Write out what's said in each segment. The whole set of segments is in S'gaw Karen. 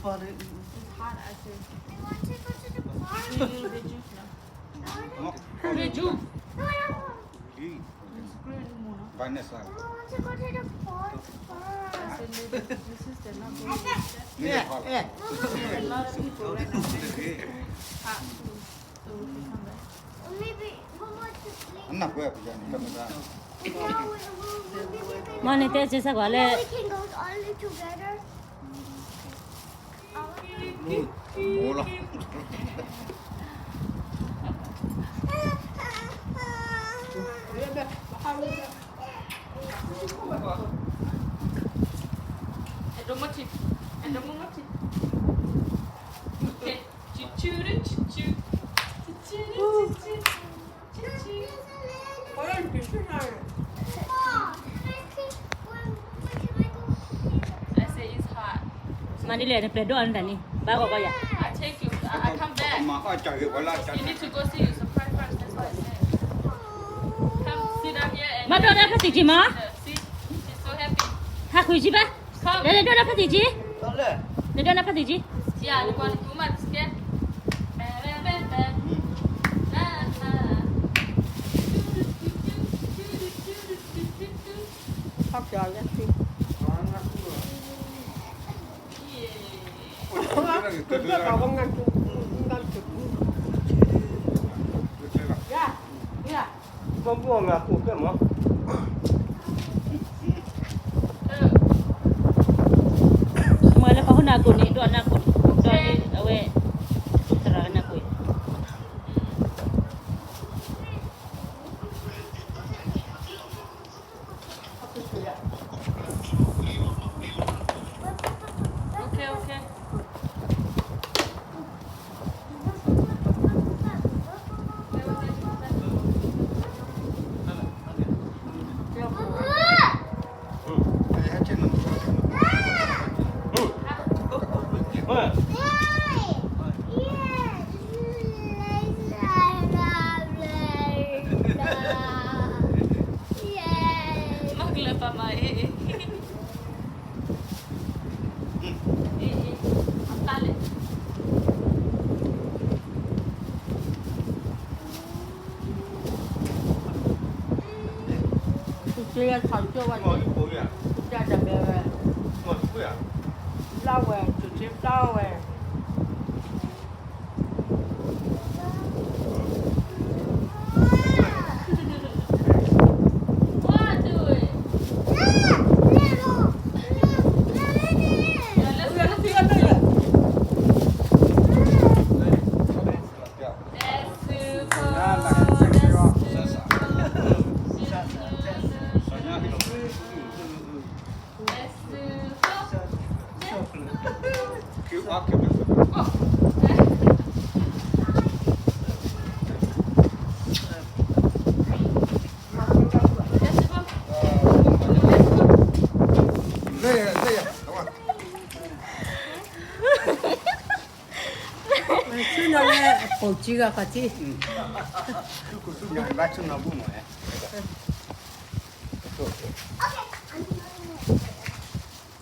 It's hot, I said. I want to go to the park. Drink a little bit juice now. Drink juice. No, I don't want. It's green. Vanessa. I want to go to the park first. I said, maybe this is the number. Yeah, yeah. There's a lot of people right now. Hot too. So we can come back. Maybe we want to sleep. အနၢ်ပှဲၤပယီၤန့ၣ် ကမၣ် Now we, we, we, we, we, မ့ၢ်န့ၣ်တဲစ့ၢ်ကီးလဲၣ် now we can go all together. မိၢ်လီၤ I say it's hot. မၤဒ်လဲၣ် နပျဲၢ်ဒိၣ်အီၤနတၢ်န့ၣ် ဘၣ်ဂီၢ်ကီၢ်ယၤ I take you. I, I come back. You need to go see your surprise first. That's what I said. Come sit down here and မၤဒိၣ်ဒၣ်ဖဲသ့ၣ်ကံမး See, she's so happy. ဟးဃုဆံဘၣ် Come. လဲၤလဲၤဒိၣ်ဒၣ်ဖဲသ့ၣ်ကံ လဲၤဒိၣ်ဒၣ်ဖဲသ့ၣ်ကံ Yeah, you want to do my skin?မ့ၢ်လၢပှၤဟိနၢ်ကိၣ်န့ၣ် ဒိၣ်နၢ်ကိၣ်န့ၣ် ဒိၣ်န့ၣ် အဝဲ သရၣ်နၢ်ကိၣ် Okay, okay.ဆူနီၤလၢ ပိာ်စုဂၤခီၣ်ထံး ဆူနီၤဘူၣ်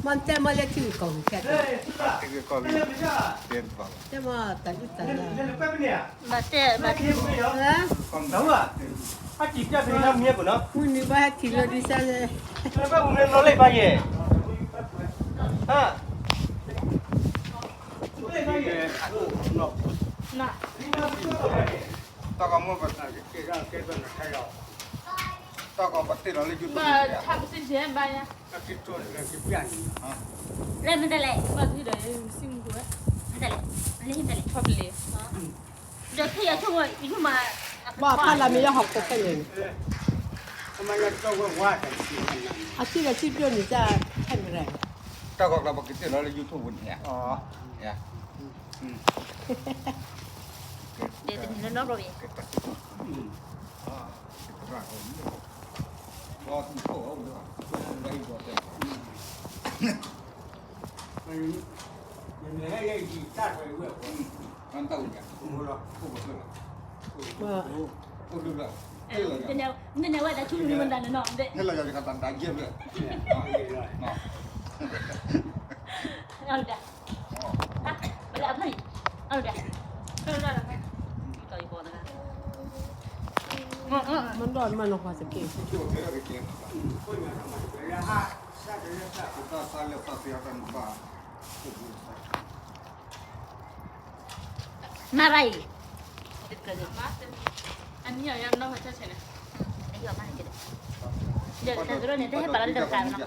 မး မ့ၢ်တဲမ့ၢ်လၢထံဂုၤကီၢ်ဂၤခဲ တဲမ့ၢ်တၢ်ဒုးတၢ်လၢ ဘၣ်တဲ ဘၣ်တဲ မုၢ်နံၤဘၣ်ဟဲထံၣ်လီၤဒုးစါလဲၣ် တၢ်ကမၣ်ပတၢ်ကဲကဲကဲကဲကဲ တၢ်ကပတ့ၢ်လီၤလၢ YouTube လၢမတၤလဲၣ် မတၤလဲၣ် လၢမတၤလဲၣ် ဒီးဖဲယဆိကမိၣ် ယဆိကမိၣ် ဘၣ်ဖးလၢမ့ၢ်ယဟီၣ်ခိၣ်ဖဲလဲၣ်န့ၣ် အထံၣ်ဒီးထံၣ်ဒိၣ်န့ၣ် တၢ်ခဲမရၣ် တၢ်ဂီၤကျါပကတ့ၢ်လီၤလၢ YouTube န့ၣ် တနံၤလၢနီၢ်ဘီဘီ နဝဲဒၣ်ဆူနမတၤနနီၤ ဟဲလီၤယၤတကတၢၢ်ဒါယဲၢ်ဘျဲၣ် အဝဲဒၣ် မ့ၢ်နီၢ်ပှၤတက့ၢ်. မၤဘၣ်အံၤ, အနံၣ်အီၤယၤနီၢ်ဟဲဆဲဆဲန့ၣ်, အံၤအီၤမၤန့ၣ်က့ၤ, ဒီးတၢ်တရၢန့ၣ် တဟဲပာ်လီၤတၢ်တခါနီၤ,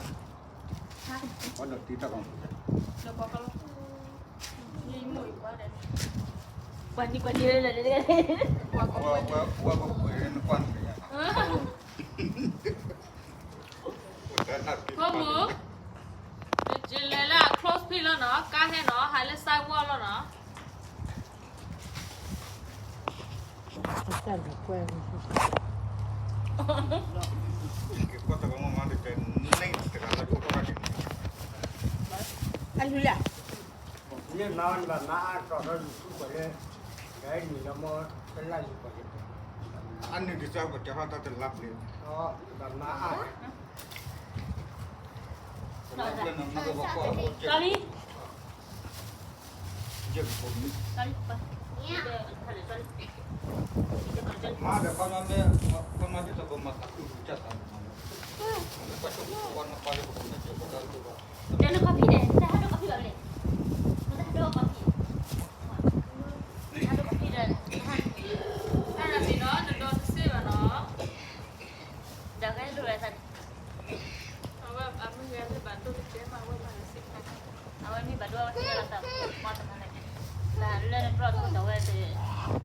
ပှၤနံၤပှၤနံၤလၢလၢလၢ, ဖိမုၣ်, ယလဲၤလၢ close ဖံလီၤနီၤ, ကါဟဲနီၤ, ဟးလၢ sidewalk လီၤနီၤ. အလုၢ်လၢ်, မ့ၢ်မၤဝဲန့ၣ် ဘၣ်မၤအါထီၣ်ဒီး လူၤထူပှဲၤလၢ, ဒီးနံၤလီၤမ့ၢ်တလၢ်လူၤပှဲၤလၢ, အနံၤဒ်သိးပတဲထီၣ်တၢ်တလၢ်ပျ့ၤ, ဘၣ်မၤအါ, တလၢ်ပျ့ၤန့ၣ် နကဘၣ်ကွၢ်အီၤ, မၤဒီးခီမ့ၢ်, ခီမ့ၢ်ဒ်သိးပမၤသးခုကစၢ်သးန့ၣ်, တဲနခီဖံန့ၣ်